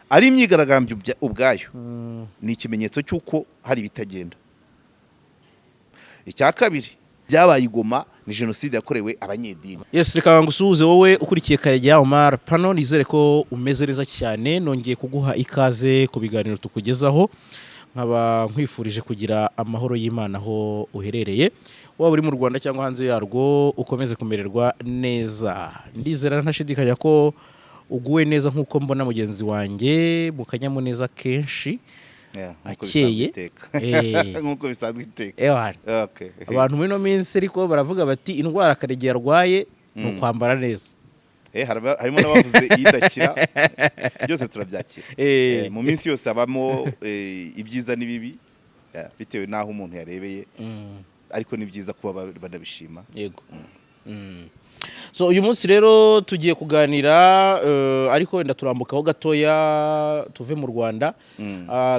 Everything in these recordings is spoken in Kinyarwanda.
Ari imyigaragambyo ubwayo ni ikimenyetso cy'uko hari ibitagenda. Icya kabiri, byabaye i Goma ni jenoside yakorewe abanyedini. Yes, reka ngusuhuze wowe ukurikiye Karegeya Omar Pano. Nizere ko umeze neza cyane. Nongeye kuguha ikaze ku biganiro tukugezaho, nkaba nkwifurije kugira amahoro y'Imana aho uherereye, waba uri mu Rwanda cyangwa hanze yarwo, ukomeze kumererwa neza. Ndizera ntashidikanya ko uguwe neza nk'uko mbona mugenzi wanjye mu kanyamuneza kenshi. Yeah, nk'uko Akeye. bisanzwe iteka. Nk'uko bisanzwe iteka. Ewana. Abantu muri ino minsi ariko baravuga bati indwara Karegeya arwaye ni ukwambara neza. Harimo n'abavuze idakira, byose turabyakira. Mu minsi yose habamo ibyiza n'ibibi, yeah, bitewe n'aho umuntu yarebeye, ariko ni byiza kuba banabishima. Yego. So uyu munsi rero tugiye kuganira, ariko wenda turambukaho gatoya tuve mu Rwanda,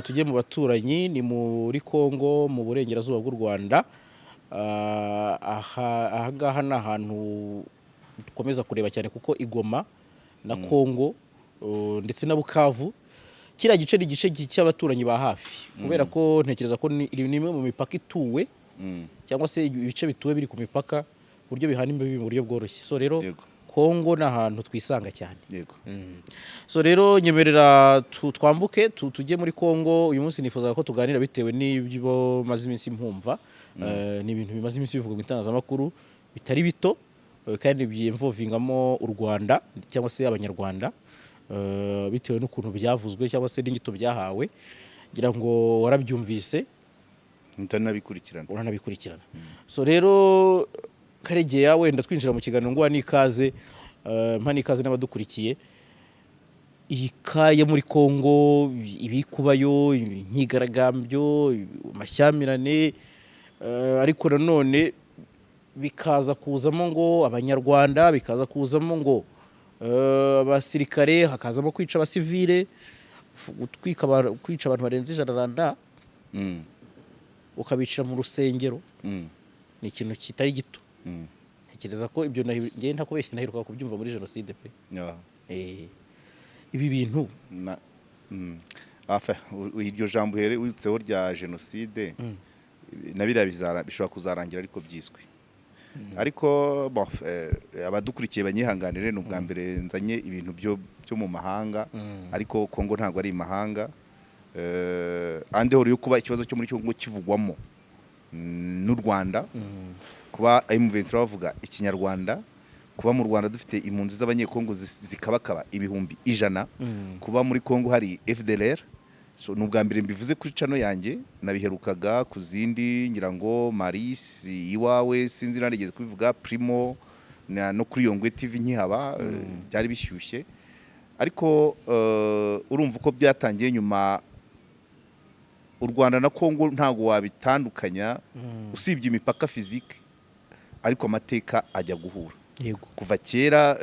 tujye mu baturanyi, ni muri Congo, mu burengerazuba bw'u Rwanda. Aha ngaha ni ahantu dukomeza kureba cyane kuko i Goma na Congo, ndetse na Bukavu, kiriya gice ni igice cy'abaturanyi ba hafi, kubera ko ntekereza ko ni imwe mu mipaka ituwe cyangwa se ibice bituwe biri ku mipaka, ku buryo bihana imbibi mu buryo bworoshye. So rero Kongo ni ahantu twisanga cyane. So rero nyemerera twambuke tujye muri Kongo. Uyu munsi nifuzaga ko tuganira bitewe n'ibyo maze iminsi mpumva. Ni ibintu bimaze iminsi bivugwa mu itangazamakuru bitari bito, kandi byinvolvingamo u Rwanda cyangwa se Abanyarwanda, bitewe n'ukuntu byavuzwe cyangwa se n'inyito byahawe. Ngira ngo warabyumvise. Ndanabikurikirana. Uranabikurikirana. So rero Karegeya, wenda twinjira mu kiganiro, nguha n'ikaze, mpa n'ikaze n'abadukurikiye. Iyi kaye muri Kongo ibiri kubayo, imyigaragambyo, amashyamirane, ariko nanone bikaza kuzamo ngo Abanyarwanda, bikaza kuzamo ngo abasirikare, hakazamo kwica abasivile, gutwika kwica abantu barenze 100 randa, ukabicira mu rusengero, ni ikintu kitari gito. Ntekereza ko ibyo njyewe ntakubeshye naheruka kubyumva muri jenoside pe. Ibi bintu Enfin, iryo jambo uherutseho rya jenoside na biriya bishobora kuzarangira ariko byiswe. Ariko bon, abadukurikiye banyihanganire, ni ubwa mbere nzanye ibintu byo mu mahanga, ariko Kongo ntabwo ari imahanga. Andi horo yo kuba ikibazo cyo muri Kongo kivugwamo n'u Rwanda, kuba M23 bavuga Ikinyarwanda, kuba mu Rwanda dufite impunzi z'Abanyekongo zikabakaba 100,000, kuba muri Kongo hari FDLR. So ni ubwa mbere mbivuze kuri channel yanjye, nabiherukaga ku zindi, ngira ngo Maris iwawe sinzi narigeze kubivuga, Primo no kuri Yongwe TV nkihaba, byari bishyushye. Ariko urumva uko byatangiye nyuma, u Rwanda na Kongo ntabwo wabitandukanya usibye imipaka physique, ariko amateka ajya guhura. Kuva kera,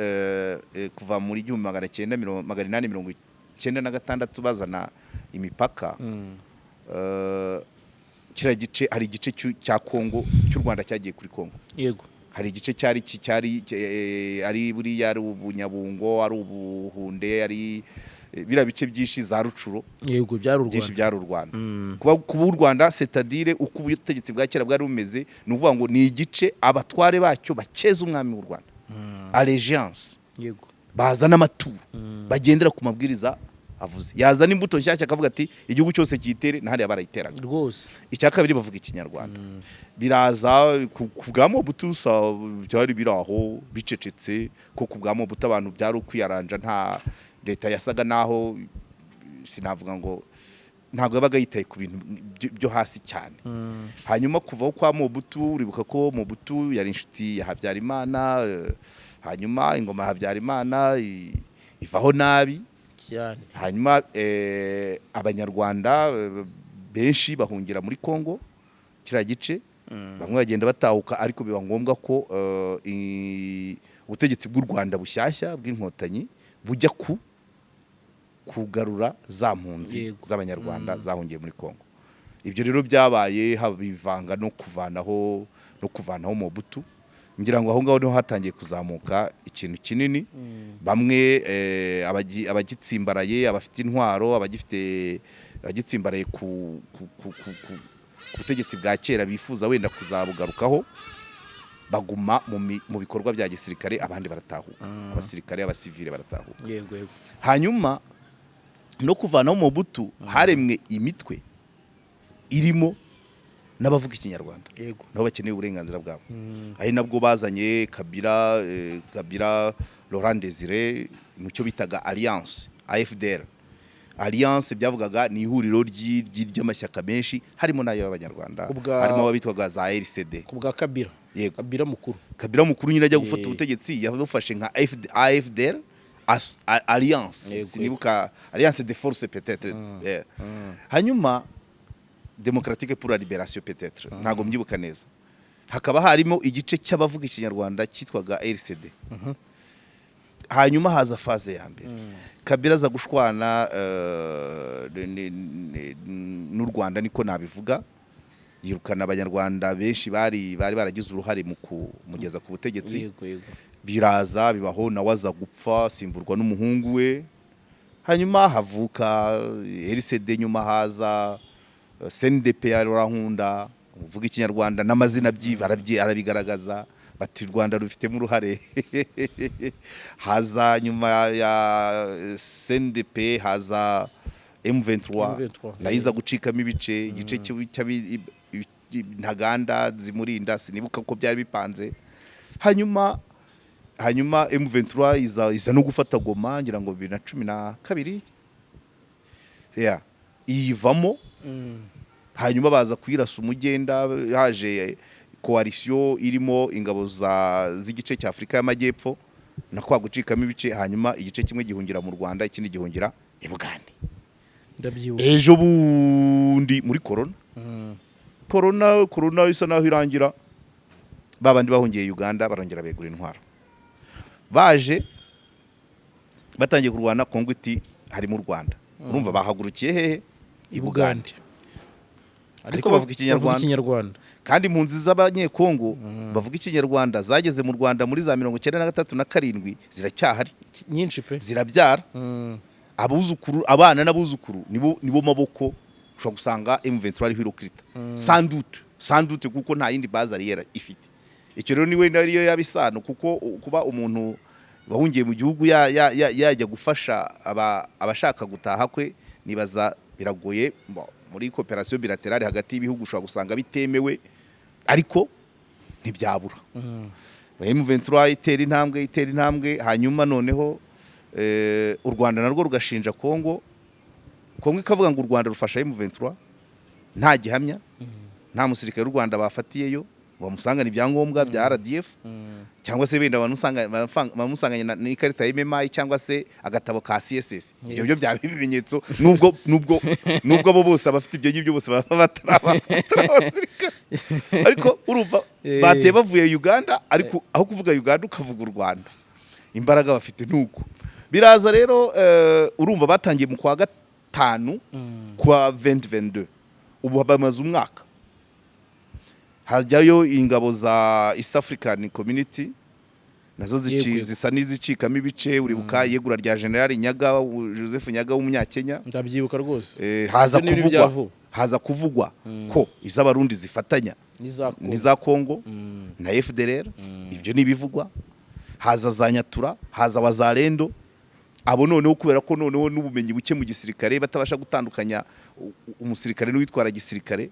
kuva muri 1896 bazana imipaka, kiriya gice, hari igice cya Kongo cy'u Rwanda cyagiye kuri Kongo. Hari igice cyari ari buriya ari Ubunyabungo, ari Ubuhunde, ari biriya bice byinshi za Rucuro. Yego, byari u Byinshi Rwanda. Byari u Rwanda. Kuba u Rwanda, c'est-à-dire uko ubutegetsi bwa kera bwari bumeze, ni ukuvuga ngo ni igice abatware bacyo bakeza umwami w'u Rwanda, allégeance, bazana amaturo, bagendera ku mabwiriza avuze, yazana imbuto nshyashya akavuga ati igihugu cyose kiyitere, na hariya barayiteraga. Icya kabiri, bavuga Ikinyarwanda. Biraza ku bwa Mobutu byari biri aho bicecetse, ko ku bwa Mobutu abantu byari ukwiyaranja, nta leta yasaga naho, sinavuga ngo ntabwo yabaga yitaye ku bintu byo hasi cyane. Hanyuma kuvaho kwa Mobutu, uribuka ko Mobutu yari inshuti ya Habyarimana, hanyuma ingoma ya Habyarimana ivaho nabi. Hanyuma Abanyarwanda benshi bahungira muri Kongo, kiriya gice, bamwe bagenda batahuka, ariko biba ngombwa ko ubutegetsi bw'u Rwanda bushyashya bw'Inkotanyi bujya ku kugarura za mpunzi z'Abanyarwanda zahungiye muri Kongo. Ibyo rero byabaye bivanga no kuvanaho Mobutu. Ngira ngo aho ngaho niho hatangiye kuzamuka ikintu kinini. Bamwe abagitsimbaraye, abafite intwaro, abagifite, abagitsimbaraye ku butegetsi bwa kera, bifuza wenda kuzabugarukaho, baguma mu bikorwa bya gisirikare, abandi baratahuka, abasirikare, abasivile baratahuka. yego yego Hanyuma no kuvanaho Mobutu, haremwe imitwe irimo n'abavuga Ikinyarwanda, nabo bakeneye uburenganzira bwabo. Ari nabwo bazanye Kabila, Kabila Laurent Désiré, mu cyo bitaga Alliance AFDL. Alliance byavugaga ni ihuriro ry'amashyaka menshi, harimo n'ayo y'Abanyarwanda, harimo abitwaga za RCD. Ku bwa Kabila? Yego. Kabila mukuru. Kabila mukuru nyine ajya gufata ubutegetsi, yabufashe nka AFDL Alliance. Sinibuka, Alliance de Force peut-être. Hanyuma Démocratique pour la Libération peut-être, ntabwo mbyibuka neza. Hakaba harimo igice cy'abavuga Ikinyarwanda cyitwaga RCD. Hanyuma haza phase ya mbere, Kabila aza gushwana n'u Rwanda, niko nabivuga, yirukana Abanyarwanda benshi bari baragize uruhare mu kumugeza ku butegetsi. yego yego Biraza bibaho, nawe aza gupfa, asimburwa n'umuhungu we. Hanyuma havuka RCD, nyuma haza CNDP ya Laurent Nkunda, uvuga Ikinyarwanda, n'amazina arabigaragaza, bati u Rwanda rufitemo uruhare. Haza nyuma ya CNDP haza M23, M23. nayo iza gucikamo ibice, igice Ntaganda zimurinda, sinibuka ko byari bipanze. Hanyuma M23 iza no gufata Goma, ngira ngo 2012, yeah, iyivamo. Hanyuma baza kuyirasa umugenda, haje coalition irimo ingabo z'igice cya Afurika y'Amajyepfo, na kwa gucikamo ibice. Hanyuma igice kimwe gihungira mu Rwanda, ikindi gihungira i Bugande. Ndabyibuka. Ejo bundi muri corona, corona isa naho irangira, babandi bahungiye Uganda barongera begura intwaro, baje batangiye kurwana. Kongo iti harimo u Rwanda. Urumva bahagurukiye hehe? I Bugande. Ariko bavuga Ikinyarwanda. Bavuga Ikinyarwanda. Kandi impunzi z'Abanyekongo bavuga Ikinyarwanda zageze mu Rwanda muri za 93 na 7 ziracyahari. Nyinshi pe. Zirabyara abuzukuru, abana n'abuzukuru, nibo maboko. Ushobora gusanga M23 ariho irokirita, sans doute, sans doute, kuko nta yindi base arrière ifite. Icyo rero niwe nariyo yabisano, kuko kuba umuntu wahungiye mu gihugu yajya gufasha abashaka gutaha kwe, nibaza biragoye. Muri coopération bilatérale hagati y'ibihugu ushobora gusanga bitemewe, ariko ntibyabura. M23 itera intambwe, itera intambwe. Hanyuma noneho u Rwanda narwo rugashinja Kongo, Kongo ikavuga ngo u Rwanda rufasha M23 nta gihamya, nta musirikare w'u Rwanda bafatiyeyo bamusangana ibyangombwa bya RDF, cyangwa se wenda bamusanganye n'ikarita ya MMI cyangwa se agatabo ka CSS. Ibyo byo byaba ibimenyetso, nubwo abo bose abafite ibyo ngibyo bose baba bataraba abasirikare, ariko urumva bateye bavuye Uganda, ariko aho kuvuga Uganda ukavuga u Rwanda. Imbaraga bafite nuko biraza rero. Urumva batangiye mu kwa gatanu kwa 2022, ubu bamaze umwaka. Hajyayo ingabo za East African Community, nazo zisa n'izicikamo ibice. Uribuka iyegura rya General Nyaga, Joseph Nyaga w'Umunyakenya? Ndabyibuka rwose. Haza Ibyo ni ibintu bya kuvugwa vuba. Haza kuvugwa ko iz'Abarundi zifatanya n'iza Congo. N'iza Kongo na FDLR. Ibyo ni ibivugwa. Haza za Nyatura, haza Wazalendo. Abo noneho, kubera ko noneho n'ubumenyi buke mu gisirikare, batabasha gutandukanya umusirikare n'uwitwara gisirikare,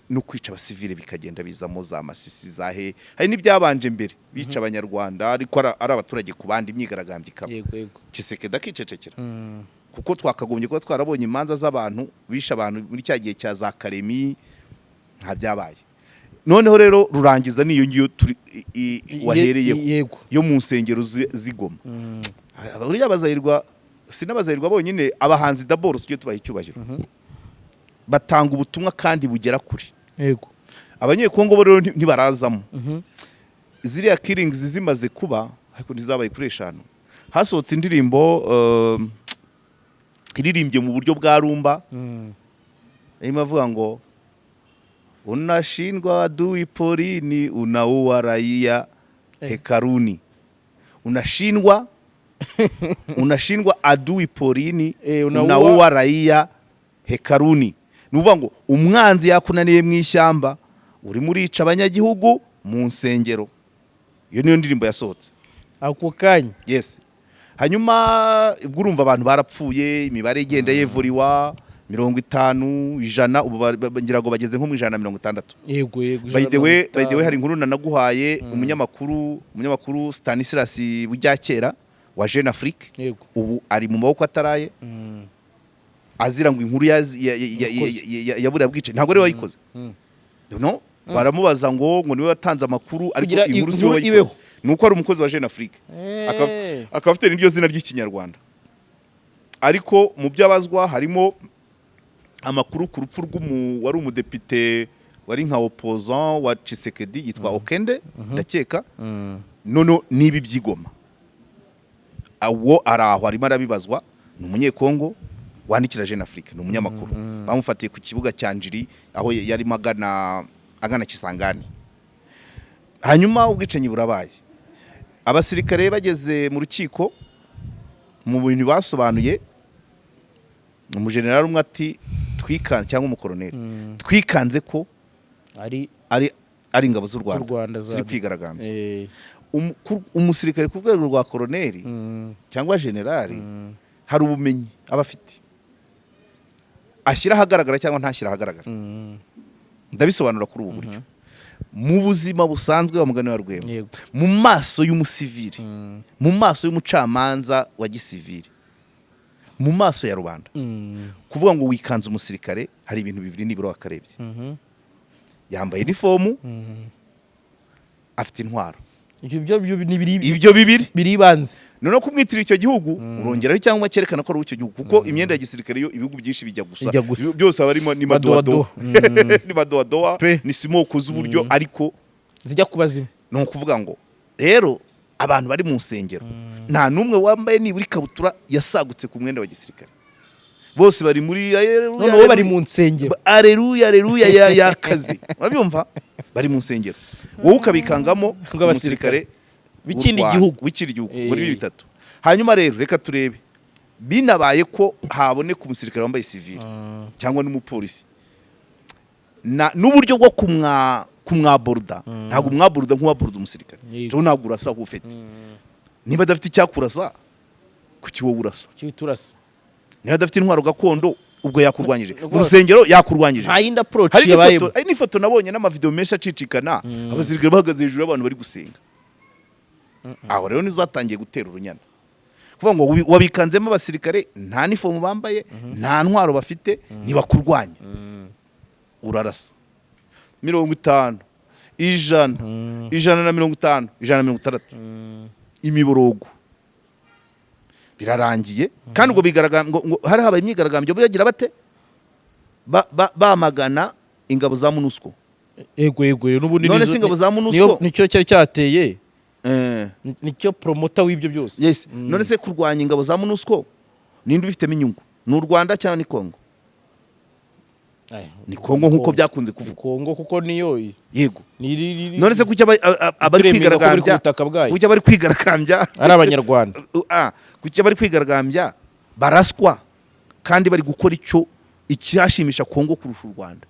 no kwica abasivile bikagenda bizamo, za Masisi, za he. Hari n'ibyabanje mbere bica Abanyarwanda, ariko ari abaturage ku bandi, imyigaragambyo ikaba, yego yego Tshisekedi akicecekera, kuko twakagombye kuba twarabonye imanza z'abantu bishe abantu muri cya gihe cya za Karemi, nta byabaye. Noneho rero rurangiza n'iyo ngiyo turi wahereyeho yo mu nsengero z'Igoma. Buriya Bazahirwa, si n'Abazahirwa bonyine, abahanzi d'abord tujye tubaha icyubahiro, batanga ubutumwa kandi bugera kure. Abanyekongo bo rero ntibarazamo. Ziriya killings zimaze kuba, ariko ntizabaye kuri eshanu, hasohotse indirimbo iririmbye mu buryo bwa rumba, irimo avuga ngo: "Unashindwa adui porini, unaua raia." Hekaluni, unashindwa, unashindwa adui porini, unaua- unaua raia hekaluni. Ni ukuvuga ngo umwanzi yakunaniye mu ishyamba, urimo urica abanyagihugu mu nsengero. Iyo niyo ndirimbo yasohotse. Ako kanya. Yes. Hanyuma ubwo urumva abantu barapfuye, imibare igenda yevuriwa, 50, 100, ubu ngira ngo bageze nko mu 160. Yego. By the way, 150. by the way, hari inkuru nanaguhaye, umunyamakuru Stanislas Bujakera wa Jeune Afrique, ubu ari mu maboko ataraye, azira ngo inkuru Yakoze. ya buriya bwicanyi ntabwo ari we wayikoze. No baramubaza ngo niwe watanze amakuru, ariko Kugira inkuru si we inkuru wayikoze, ibeho. ni uko ari umukozi wa Jeune Afrique, akaba afite n'iryo zina ry'Ikinyarwanda. Ariko mu byo abazwa harimo amakuru ku rupfu rw'umu wari umudepite, wari nka opposant wa Tshisekedi, yitwa Okende ndakeka. None niba iby'Igoma, uwo ari aho arimo arabibazwa, ni Umunyekongo wandikira Jeune Afrique, ni umunyamakuru. Bamufatiye ku kibuga cya Njiri aho yarimo agana Kisangani. Hanyuma ubwicanyi burabaye, abasirikare bageze mu rukiko, mu bintu basobanuye, umujenerali umwe ati twikanze, cyangwa umukoroneri, twikanze ko ari ari ingabo z'u z'u Rwanda Rwanda ziri kwigaragambya. Umusirikare ku rwego rwa koroneri cyangwa generali, hari ubumenyi aba afite, ashyira ahagaragara cyangwa ntashyira ahagaragara. Ndabisobanura kuri ubu buryo: mu buzima busanzwe, wa mugani wa Rwema, mu maso y'umusivili, mu maso y'umucamanza wa gisivili, mu maso ya rubanda, kuvuga ngo wikanze umusirikare, hari ibintu bibiri nibura wakarebye: yambaye inifomu, afite intwaro. Ibyo byo ni biri Ibyo bibiri. biribanze. Noneho kumwitirira icyo gihugu, urongeraho icyangombwa cyerekana ko ari icyo gihugu, kuko imyenda ya gisirikare yo ibihugu byinshi bijya gusa. Ijya gusa. Byose haba harimo ni madowadowa, Madowadowa. ni madowadowa, Pe. ni simoko z'uburyo, ariko zijya kuba zimwe. Ni ukuvuga ngo rero abantu bari mu nsengero, nta n'umwe wambaye nibura ikabutura yasagutse ku mwenda wa gisirikare. Bose bari muri Noneho bo bari mu nsengero. Areruya, areruya y'akazi, urabyumva? Bari mu nsengero, wowe ukabikangamo Bw'abasirikare. umusirikare W'ikindi w'u Rwanda, gihugu. w'ikindi gihugu. Muri bitatu. Hanyuma rero reka turebe, binabaye ko haboneka umusirikare wambaye sivile cyangwa n'umupolisi, n'uburyo bwo kumwaboruda, ntabwo umwaboruda nk'uwaboruda umusirikare. So ntabwo urasa aho ufite. Niba adafite icyakurasa, kuki wowe urasa? Turasa. Niba adafite intwaro gakondo, ubwo yakurwanyije Rwose. mu rusengero, yakurwanyije. Nta yindi approach Hari yabayemo. n'ifoto, hari n'ifoto nabonye n'amavideo menshi acicikana, abasirikare bahagaze hejuru y'abantu bari gusenga. Aho rero nizo zatangiye gutera urunyana, kuvuga ngo wabikanzemo abasirikare, nta nifomu bambaye, nta ntwaro bafite, ntibakurwanya, urarasa 50, 100, 150, 160, imiborogo birarangiye. Kandi ubwo ngo hari habaye imyigaragambyo bagira bate? Bamagana ingabo za MONUSCO. Yego, n'ubundi None se ingabo za MONUSCO? Nicyo cyari cyateye, nicyo promoter w'ibyo byose. Yes. None se kurwanya ingabo za MONUSCO, ninde ubifitemo inyungu? Ni u Rwanda cyangwa ni Kongo? Ay, Ni Kongo, nk'uko byakunze kuvugwa. Kongo, kuko niyo Yego. ni None se kuki abari turemera ko buri ku kwigaragambya, butaka bwayo. kuki abari kwigaragambya Ari Abanyarwanda. Kuki abari kwigaragambya baraswa kandi bari gukora icyo icyashimisha Kongo kurusha u Rwanda?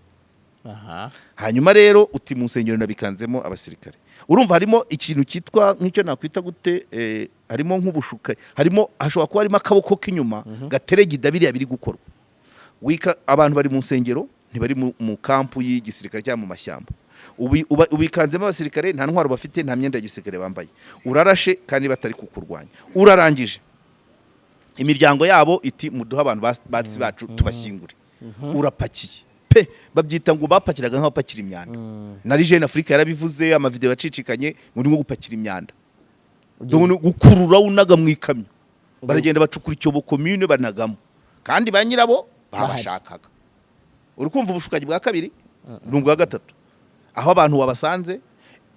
Hanyuma rero uti mu nsengero nabikanzemo abasirikare, urumva harimo ikintu cyitwa nk'icyo nakwita gute, harimo nk'ubushuka, harimo, hashobora kuba harimo akaboko k'inyuma gateregida biriya biri gukorwa. Wika abantu bari mu nsengero, ntibari mu kampu y'igisirikare cyangwa mu mashyamba. Ubikanzemo abasirikare, nta ntwaro bafite, nta myenda ya gisirikare bambaye, urarashe kandi batari kukurwanya, urarangije, imiryango yabo iti muduhe abantu basi bacu tubashyingure, urapakiye pe. Babyita ngo bapakiraga nk'abapakira imyanda. Na Jeune Afrique yarabivuze, amavideo yacicikanye, ngo ni nko gupakira imyanda. Donc ni gukurura unaga mu ikamyo, baragenda bacukura icyobo commune banagamo, kandi ba nyirabo babashakaga. Uri kumva ubushukanyi bwa kabiri? Ni ubwa gatatu, aho abantu wabasanze,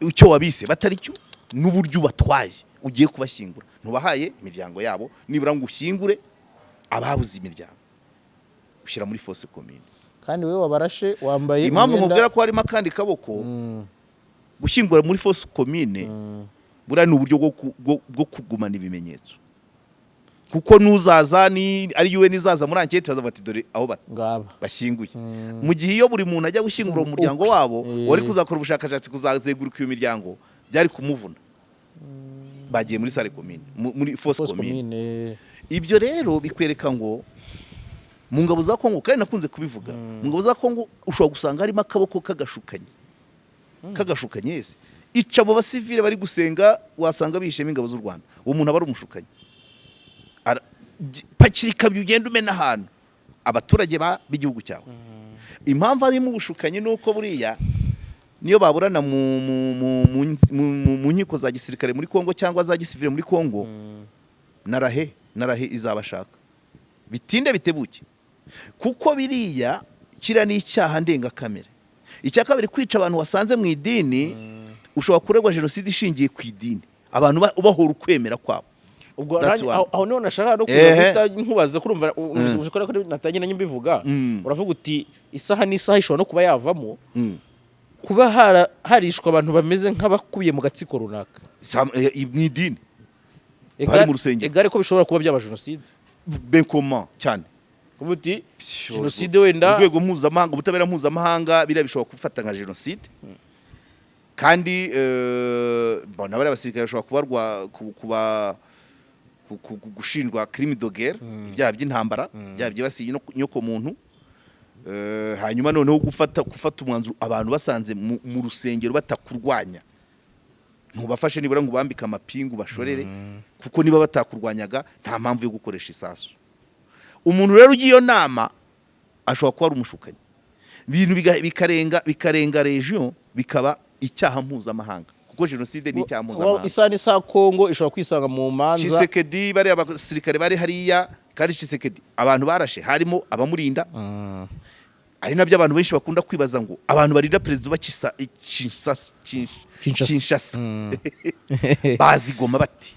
icyo wabise batari cyo, n'uburyo ubatwaye ugiye kubashyingura, ntubahaye imiryango yabo nibura ngo ushyingure ababuze imiryango, ushyira muri fosse commune. Kandi wowe wabarashe wambaye Impamvu umwenda- nkubwira ko harimo akandi kaboko, gushyingura muri fosse commune, Buriya ni uburyo bwo kugumana ibimenyetso, kuko nuzaza ni ari UN izaza muri enquête, bazavuga ati: "Dore aho Ngaba. bashyinguye." Mu gihe iyo buri muntu ajya gushyingura mu muryango wabo, wari kuzakora ubushakashatsi, kuzazenguruka iyo miryango byari kumuvuna. Bagiye muri salle commune, muri fosse Fosse commune. commune. Ibyo rero bikwereka ngo mu ngabo za Kongo, kandi nakunze kubivuga, mu ngabo za Kongo ushobora gusanga harimo akaboko k'agashukanyi, k'agashukanyi. Yese ica abo basivile bari gusenga, wasanga bihishemo ingabo z'u Rwanda. Uwo muntu aba ari umushukanyi. Pakira ikamyo ugenda umena ahantu abaturage b'igihugu cyawe. Impamvu harimo ubushukanyi ni uko buriya niyo baburana mu nkiko za gisirikare muri Kongo cyangwa za gisivile muri Kongo, narahe izabashaka bitinde bitebuke, kuko biriya kiriya ni icyaha ndengakamere. Icya kabiri, kwica abantu wasanze mu idini, ushobora kuregwa jenoside ishingiye ku idini, abantu ubahora ukwemera kwabo. Ubwo That's one. aho niho nashaka no kuza guhita nkubaza, kurumva uzi ko natangiye nanjye mbivuga. Uravuga uti isaha n'isaha ishobora no kuba yavamo kuba harishwa abantu bameze nk'abakubiye mu gatsiko runaka. Mu idini. Bari mu rusengero. Egare ko bishobora kuba byaba jenoside. Ben comment cyane. Kuvuga uti jenoside wenda. Urwego mpuzamahanga, ubutabera mpuzamahanga, biriya bishobora gufata nka jenoside. Kandi bona bariya basirikare bashobora kubarwa kuba gushinjwa crime de guerre, ibyaha by'intambara, ibyaha byibasiye inyoko muntu. Hanyuma noneho gufata umwanzuro abantu basanze mu rusengero batakurwanya, ntubafashe nibura ngo ubambike amapingu bashorere, kuko niba batakurwanyaga nta mpamvu yo gukoresha isasu. Umuntu rero ugiye iyo nama ashobora kuba ari umushukanyi, ibintu bikarenga region, bikaba icyaha mpuzamahanga, kuko jenoside ni icyaha mpuzamahanga. Isaha n'isaha Kongo ishobora kwisanga mu manza. Tshisekedi, bariya basirikare bari hariya, kandi Tshisekedi abantu barashe harimo abamurinda, ari nabyo abantu benshi bakunda kwibaza ngo abantu barinda perezida uba Kinshasa. Kinshasa. Kinshasa bazi Goma bati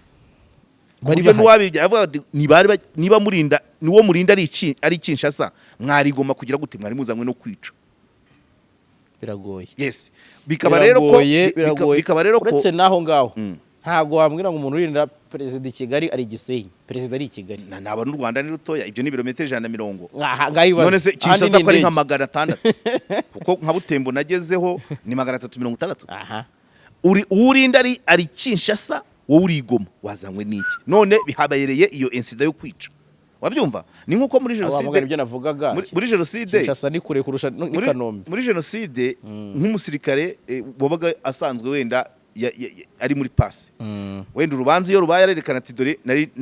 Bari buryo bahari. N'uwabibye avuga ati, niba murinda niwo murinda ari Kinshasa, mwarigoma kugira gute? Mwari muzanywe no kwica. Biragoye. Yes, bikaba rero ko Biragoye, biragoye. Bikaba rero ko Uretse n'aho ngaho, ntabwo wambwira ngo umuntu urinda perezida i Kigali ari i Gisenyi, perezida ari i Kigali. Naba n'u Rwanda ni rutoya, ibyo ni ibirometero 120. Aha, ngaho ibaze. None se Ahandi Kinshasa ni ko ari nka indege. 600, kuko nka Butembo nagezeho ni 360. Aha. Uri urinda ari Kinshasa, wowe uri i Goma, wazanywe n'iki? None bihabereye iyo incident yo kwica, wabyumva? Ni nkuko muri Wa mugani, jenoside ibyo navugaga, muri jenoside Kinshasa ni kure kurusha n'i Kanombe. Muri jenoside, nk'umusirikare wabaga asanzwe wenda ari muri passe, wenda urubanza iyo rubaye arerekana ati: "Dore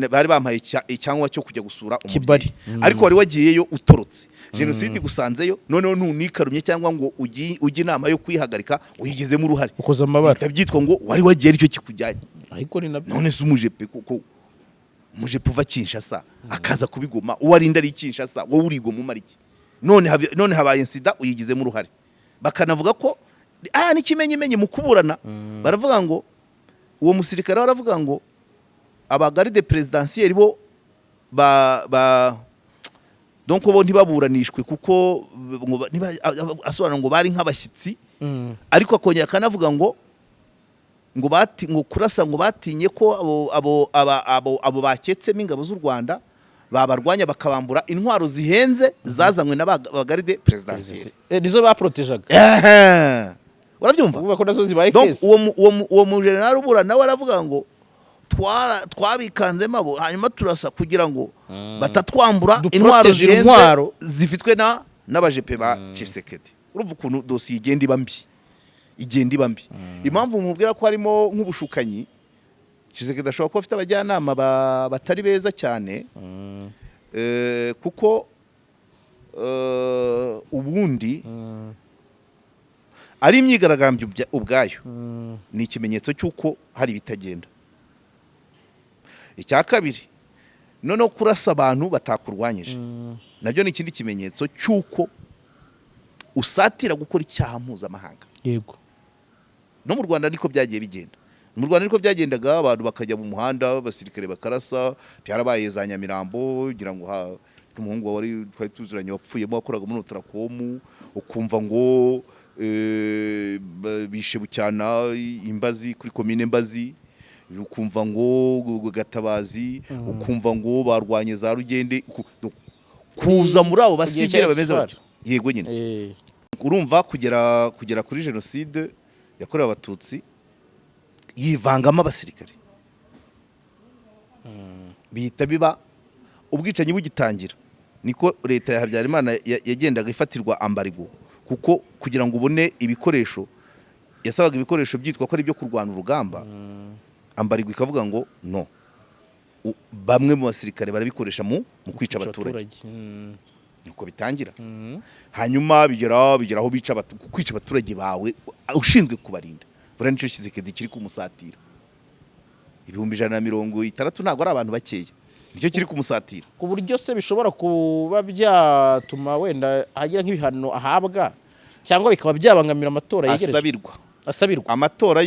bari bampaye icyangombwa cyo kujya gusura umubyeyi." Kibali. Ariko wari wagiyeyo utorotse jenoside igusanzeyo, noneho ntunikarume cyangwa ngo ujye inama yo kuyihagarika, uyigizemo uruhare. Ukoze amabara. Bihita byitwa ngo wari wagiye aricyo kikujyanye. Ariko ni nabyo. None se umujepe, kuko umujepe uva Kinshasa akaza kubigoma, uwo arinda ari Kinshasa, wowe urigoma umara iki? None habaye incident, uyigizemo uruhare. Bakanavuga ko n'ikimenyimenyi mu kuburana baravuga ngo uwo musirikare we aravuga ngo aba garde présidentielle bo ba donc bo ntibaburanishwe, kuko ngo asobanura ngo bari nk'abashyitsi. Ariko akongera akanavuga ngo bati ngo kurasa ngo batinye ko abo baketsemo ingabo z'u Rwanda babarwanya, bakabambura intwaro zihenze zazanywe na ba garde présidentielle. Nizo baprotejaga. Ehe. Urabyumva? Uvuga ko nazo zibaye Donc case. uwo mu general ubura nawe aravuga ngo twabikanzemo abo, hanyuma turasa kugira ngo batatwambura Duprotege intwaro zihenze intwaro. zifitwe na n'abajepe ba Tshisekedi. Urumva ukuntu dosiye igenda iba mbi, igenda iba mbi. Impamvu mubwira ko harimo nk'ubushukanyi, Tshisekedi ashobora kuba afite abajyanama batari beza cyane, kuko ubundi ari imyigaragambyo ubwayo ni ikimenyetso cy'uko hari ibitagenda. Icya kabiri, noneho kurasa abantu batakurwanyije nabyo ni ikindi kimenyetso cy'uko usatira gukora icyaha mpuzamahanga. No mu Rwanda niko byagiye bigenda. Mu Rwanda niko byagendaga, abantu bakajya mu muhanda, abasirikare bakarasa. Byarabaye za Nyamirambo, ngira ngo n'umuhungu wari twari tuziranye wapfuyemo wakoraga muri Otracom, ukumva ngo bishe Bucyana imbazi kuri komine Mbazi. Ukumva ngo Gatabazi, ukumva ngo barwanye za Rugende, kuza muri abo Ku gihe cya basivile bameze Ex-FAR. batyo, yego nyine. Urumva kugera kuri jenoside yakorewe Abatutsi yivangamo abasirikare, bihita biba ubwicanyi bugitangira. Niko leta ya Habyarimana yagendaga ifatirwa embargo, kuko kugira ngo ubone ibikoresho yasabaga ibikoresho byitwa ko ari ibyo kurwana urugamba, embargo ikavuga ngo no. Bamwe mu basirikare barabikoresha mu kwica abaturage. Nuko bitangira. Hanyuma bigera aho bica kwica abaturage bawe ushinzwe kubarinda. Buriya nicyo Tshisekedi kiri kumusatira. 160,000 ntabwo ari abantu bakeya, nicyo kiri kumusatira. Ku buryo se bishobora kuba byatuma wenda agira nk'ibihano ahabwa, cyangwa bikaba byabangamira amatora yegereje? Asabirwa. Asabirwa. Amatora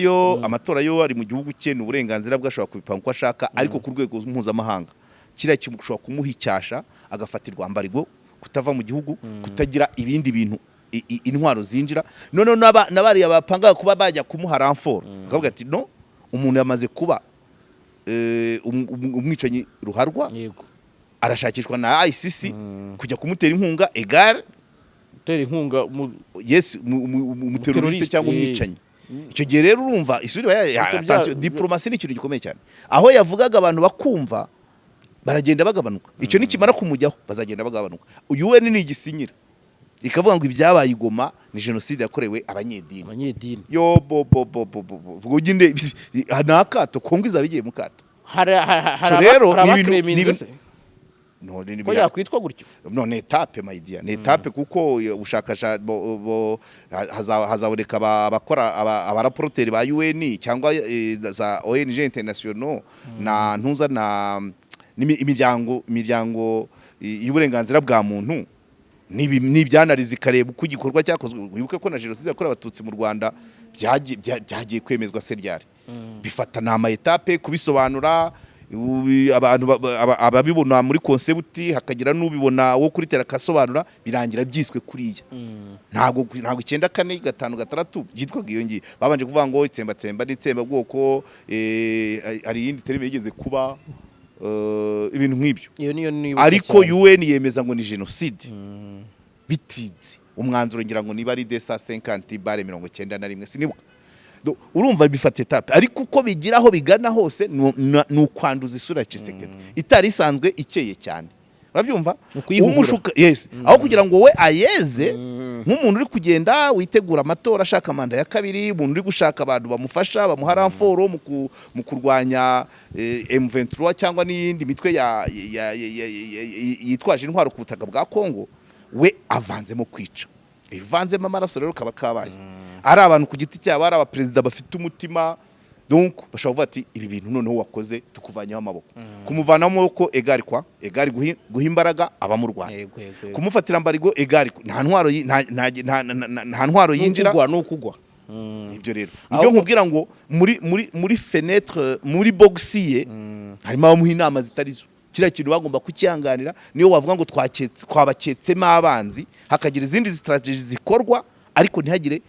yo ari mu gihugu cye, ni uburenganzira bwe, ashobora kubipanga uko ashaka. Ariko ku rwego mpuzamahanga kiriya kintu gishobora kumuha icyasha, agafatirwa embargo, kutava mu gihugu, kutagira ibindi bintu, intwaro zinjira. Noneho n'abariya bapangaga kuba bajya kumuha renfort bakavuga ati: "No, umuntu yamaze kuba umwicanyi ruharwa, arashakishwa na ICC, kujya kumutera inkunga égale gutera inkunga yes, umuterroriste Umuterroriste, cyangwa umwicanyi." Icyo gihe rero urumva isura iba attention, diplomasi ni ikintu gikomeye cyane. Aho yavugaga abantu bakumva, baragenda bagabanuka. Icyo nikimara kumujyaho bazagenda bagabanuka. UN ni igisinyira ikavuga ngo ibyabaye i Goma ni jenoside yakorewe abanyedini. Abanyedini. Yo, bo bo bo bo bo bo, ubwo nyine ni akato, Kongo izaba igiye mu kato. Hari So rero, hari ni ibintu- abaclaiminze ni ibintu- se None ni ko yakwitwa gutyo? None étape, my dear, ni étape, kuko ubushakashatsi hazaboneka abakora abarapporteurs ba UN cyangwa za ONG international na ntuza na imiryango y'uburenganzira bwa muntu n'ibyanalyza, ikareba uko igikorwa cyakozwe. Wibuke ko na jenoside yakorewe Abatutsi mu Rwanda byagiye kwemezwa se ryari? Bifata ni ama étapes kubisobanura. Abantu ababibona muri concept, hakagira n'ubibona wo kuri terrain akasobanura, birangira byiswe kuriya. Ntabwo 94, 5, 6 byitwaga iyo ngiyo. Babanje kuvuga ngo itsembatsemba n'itsembabwoko, hari iyindi terme yigeze kuba, ibintu nk'ibyo. Iyo niyo nibuka Ariko cyane. UN yemeza ngo ni jenoside bitinze. Umwanzuro ngira ngo niba ari 250/91, sinibuka. Urumva bifata étape, ariko uko bigira aho bigana hose ni ukwanduza isura ya Tshisekedi itari isanzwe ikeye cyane, urabyumva? Ni ukuyihugura. Umushuka, yes, aho kugira ngo we ayeze nk'umuntu uri kugenda witegura amatora, ashaka manda ya kabiri, umuntu uri gushaka abantu bamufasha, bamuha renfort mu kurwanya M23 cyangwa n'iyindi mitwe ya yitwaje intwaro ku butaka bwa Kongo, we avanzemo kwica. Ivanzemo amaraso rero kaba kabaye. Ari abantu ku giti cyabo, ari abaperezida bafite umutima, donc bashobora kuvuga ati: "Ibi bintu noneho wakoze tukuvanyeho amaboko." Kumuvanaho amaboko égale kwa égale guha imbaraga abamurwanya. Yego, yego, yego. Kumufatira embargo égale nta ntwaro nta ntwaro yinjira. Ni ukugwa, ni ukugwa. Ibyo rero nibyo nkubwira ngo muri fenêtre, muri box ye harimo abamuha inama zitari zo. Kiriya kintu bagomba kucyihanganira. Niyo wavuga ngo twaketse, twabaketsemo abanzi, hakagira izindi strategy zikorwa, ariko ntihagire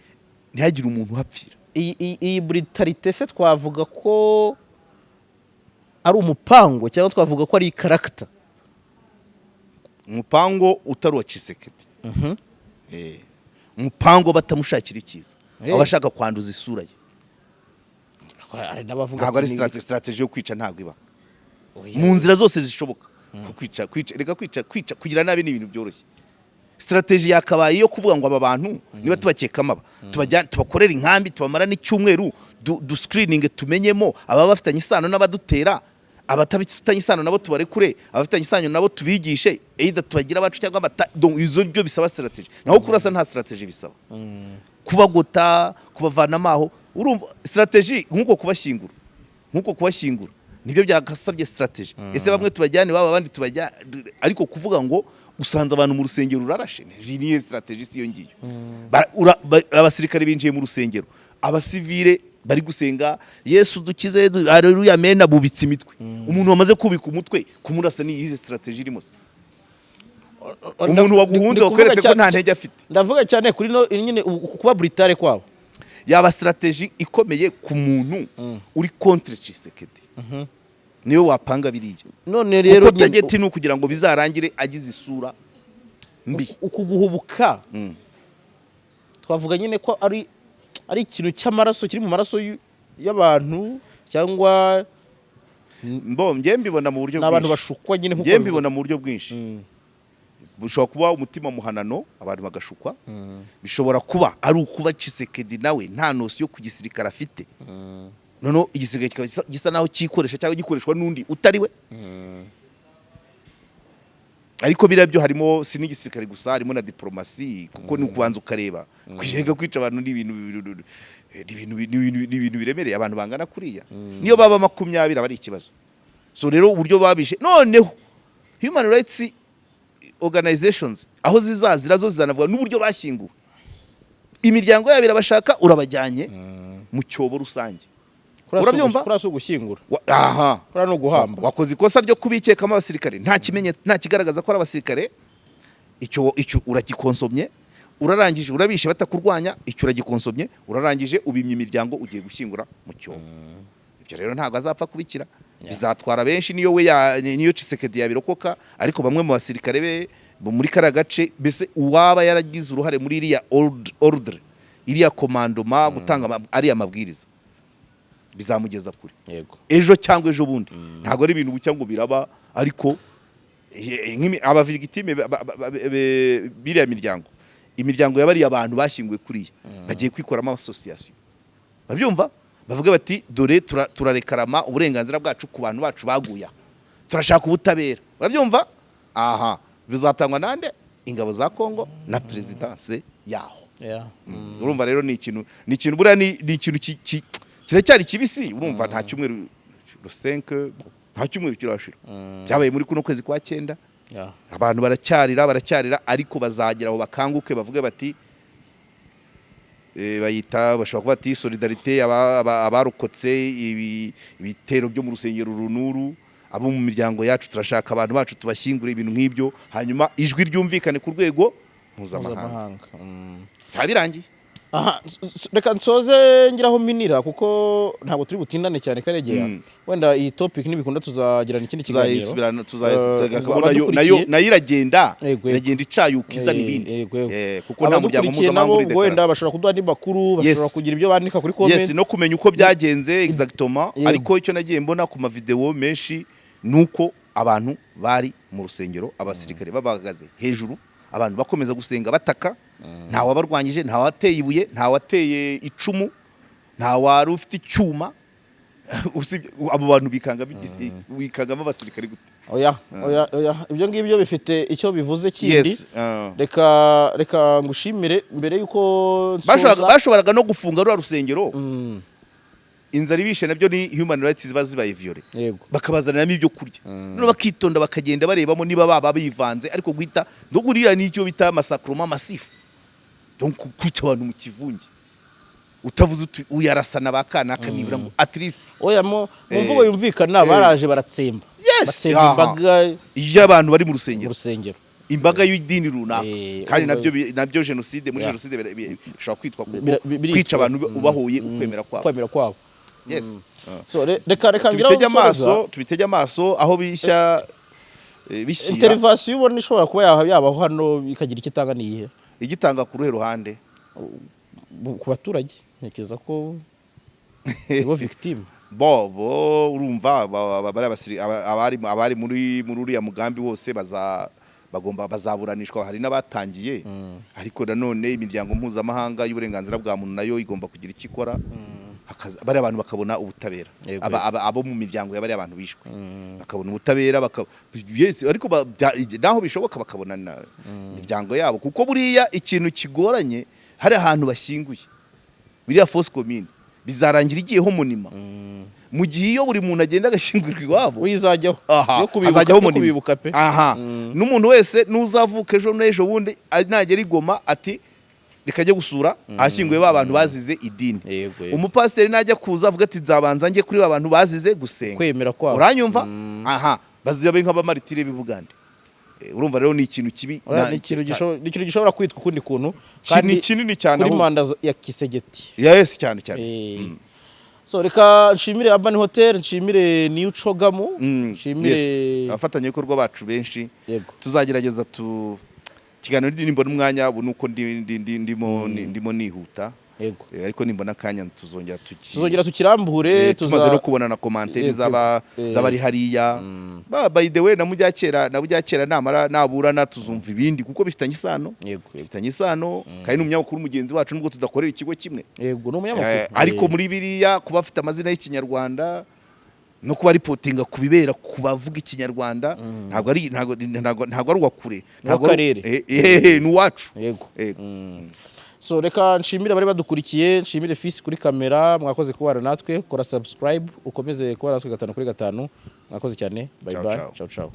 umuntu uhapfira. Iyi brutalité se twavuga ko ari umupango cyangwa twavuga ko ari caractère? Umupango utari uwa Tshisekedi. Umupango batamushakira icyiza, abashaka kwanduza isura ye. Hari n'abavuga Ntabwo ari ati strategy yo kwica, ntabwo iba Oya. mu nzira zose zishoboka. Ko kwica, reka, kwica, kugira nabi ni ibintu byoroshye. Strategy yakabaye yo kuvuga ngo aba bantu niba tubakekamo aba, tubajya tubakorera inkambi, tubamara n'icyumweru, du screening, tumenyemo ababa bafitanye isano n'abadutera, abatabifitanye isano nabo tubarekure, abafitanye isano nabo tubigishe, either tubagira abacu cyangwa abata. Donc izo byo bisaba strategy, naho kurasa nta strategy bisaba. Kubagota, kubavanamo aho, urumva strategy nk'uko kubashyingura nibyo byakasabye strategy. Ese bamwe tubajyane iwabo, abandi tubajya? Ariko kuvuga ngo usanze abantu mu rusengero urarashe, niyo strategy si iyo ngiyo. Abasirikare binjiye mu rusengero, abasivile bari gusenga "Yesu dukize, haleluya, amena", bubitse imitwe. Umuntu wamaze kubika umutwe kumurasa ni iyihe strategy irimo se? Umuntu waguhunze Ndi kuvuga wakweretse ko nta ntege afite. Ndavuga cyane kuri no nyine kuba brutale kwabo. Yaba stratégie ikomeye ku muntu uri contre Tshisekedi, niyo wapanga biriya. None rero Kuko nyine target ni ukugira ngo bizarangire agize isura mbi. Uku guhubuka, twavuga nyine ko ari ikintu cy'amaraso kiri mu maraso y'abantu cyangwa Mbo njye mbibona mu buryo ni abantu bwinshi. bashukwa nyine nk'uko Njye bivuga. mbibona mu buryo bwinshi. Bushobora kuba umutima muhanano, abantu bagashukwa. Bishobora kuba ari ukuba Tshisekedi nawe nta notion ku gisirikare afite, noneho igisirikare kikaba gisa naho cyikoresha cyangwa gikoreshwa n'undi utari we. Ariko biriya byo harimo si n'igisirikare gusa, harimo na diplomasi, kuko ni ukubanza ukareba kwiga kwica abantu ni ibintu biremereye. Abantu bangana kuriya, niyo baba 20, aba ari ikibazo. So rero uburyo babishe, noneho human rights organizations aho zizazira zo zizanavuga n'uburyo bashyinguwe. Imiryango yabo irabashaka, urabajyanye mu cyobo rusange. Urabyumva? Kuriya si ugushyingura. Aha. Kuriya ni uguhamba. Wakoze ikosa ryo kubikekamo abasirikare, nta kimenyetso, nta kigaragaza ko ari abasirikare. Icyo uragikonsomye, urarangije urabishe batakurwanya. Icyo uragikonsomye, urarangije ubimye imiryango, ugiye gushyingura mu cyobo. Ibyo rero ntabwo azapfa kubikira, bizatwara benshi. Niyo we niyo Tshisekedi yabirokoka, ariko bamwe mu basirikare be bo muri kariya gace, mbese uwaba yaragize uruhare muri iriya ordre, iriya commandement, gutanga ariya mabwiriza, bizamugeza kure ejo cyangwa ejo bundi. Ntabwo ari ibintu bucya ngo biraba, ariko aba victime biriya miryango, imiryango yabariye abantu bashyinguwe kuriya, bagiye kwikoramo association, babyumva, bavuga bati: "Dore turarekarama uburenganzira bwacu ku bantu bacu baguye aha. Turashaka ubutabera." Urabyumva? Aha bizatangwa nande? Ingabo za Kongo na présidence yaho. Urumva rero ni ikintu buriya ni ikintu kiracyari kibisi. Urumva nta cyumweru, 5, nta cyumweru kirashira byabaye muri kuno kwezi kwa cyenda. Abantu baracyarira, baracyarira, ariko bazagera aho bakanguke, bavuge bati bayita, bashobora kuba bati solidarité abarokotse ibitero byo mu rusengero runuru, abo mu miryango yacu, turashaka abantu bacu tubashyingure, ibintu nk'ibyo, hanyuma ijwi ryumvikane ku rwego mpuzamahanga. Mpuzamahanga. Bizaba birangiye. Aha, reka nsoze ngiraho minira, kuko ntabwo turi butindane cyane, Karegeya. Wenda iyi topic nibikunda tuzagirana ikindi kiganiro. Tuzayisubirana, tuzayisubirana nayo, nayo iragenda Yego. iragenda icayuka izana ibindi. Yego. Kuko nta muryango Abadukurikiye mpuzamahanga nabo uri ubwo wenda déclaré. bashobora kuduha andi makuru, bashobora kugira ibyo bandika kuri comment. Yes, no kumenya uko byagenze exactement. Ariko icyo nagiye mbona ku mavideo menshi nuko abantu bari mu rusengero, abasirikare babahagaze hejuru, abantu bakomeza gusenga bataka, nta wabarwanyije, nta wateye ibuye, nta wateye icumu, nta wari ufite icyuma. Usibye abo bantu bikanga bikangamo abasirikare gute? Oya, oya, oya, ibyo ngibyo bifite icyo bivuze kindi. Reka ngushimire mbere yuko nsoza. Bashoboraga no gufunga ruriya rusengero, inzara ibishe nabyo ni human rights ziba zibaye violé. Bakabazaniramo ibyo kurya, noneho bakitonda bakagenda barebamo niba baba bivanze, ariko guhita ndo buriya nicyo bita massacrement massif, donc kwica abantu mu kivunge utavuze uti uyarasana ba kanaka, nibura ngo at least. Oya, mu mvugo yumvikana, baraje baratsemba, batsemba imbaga iyo abantu bari mu mu rusengero, rusengero, imbaga y'idini runaka. Kandi nabyo jenoside muri jenoside bishobora kwitwa kuko Biritwa. kwica abantu ubahuye ukwemera kwabo. Kwemera kwabo. Yes. So reka ngire aho Tubitege nsoreza. amaso, tubitege amaso aho bishya bishyira. Intervention ubona ishobora kuba yabaho hano ikagira icyo itanga ni iyihe? Igitanga ku ruhe ruhande? Ku baturage, ntekereza ko nibo victime. Bo urumva bariya abari muri uriya mugambi wose baza bagomba bazaburanishwa, hari n'abatangiye. Ariko nanone imiryango mpuzamahanga y'uburenganzira bwa muntu nayo igomba kugira icyo ikora, bariya abantu bakabona ubutabera. Abo mu miryango ya bariya abantu bishwe bakabona ubutabera, yes, ariko naho bishoboka bakabona na imiryango yabo, kuko buriya ikintu kigoranye, hari ahantu bashyinguye biriya fosse commune bizarangira igiyeho monument, mu gihe iyo buri muntu agenda agashyingurwa iwabo uyizajyaho aha yo kubibuka, hazajyaho yo monument. kubibuka pe. Aha, n'umuntu wese n'uzavuka ejo n'ejo bundi nagera i Goma ati: "Reka njye gusura ahashyinguye ba bantu bazize idini." Yego. Umupasiteri najya kuza avuga ati: "Nzabanza njye kuri ba bantu bazize gusenga." Kwemera kwabo. Uranyumva? Aha bazibabe nk'abamaritire b'i Bugande. Urumva rero ni ikintu kibi. Uriya ni ikintu gishobora kwitwa ukundi kuntu Ni kinini cyane kuri ahubwo. manda ya Tshisekedi. Yes, cyane cyane. So reka nshimire Urban Hotel, nshimire New Chogamo, nshimire Yes. Abafatanyabikorwa bacu benshi. Tuzagerageza tu ikiganiro nimbona umwanya. Ubu nuko ndimo nihuta. Ariko nimbona akanya tuzongera tuki Tuzongera tukirambure. Tumaze no kubona na commentaires z'aba z'abari hariya. By the way, na Mujyakera namara naburana tuzumva ibindi, kuko bifitanye isano. Bifitanye isano, kandi n'umunyamakuru mugenzi wacu, nubwo tudakorera ikigo kimwe. Yego, ni umunyamakuru. Ariko muri biriya, kuba afite amazina y'Ikinyarwanda no kuba reportinga ku bibera ku bavuga Ikinyarwanda, ntabwo ari ntabwo ari uwa kure, ntabwo ari Uw'akarere. Ni uwacu. Yego. So reka nshimire abari badukurikiye, nshimire Fisi kuri kamera. Mwakoze kubana natwe. Kora subscribe, ukomeze kubana natwe gatanu kuri gatanu. Mwakoze cyane, bye. Ciao, Bye. ciao. Ciao ciao.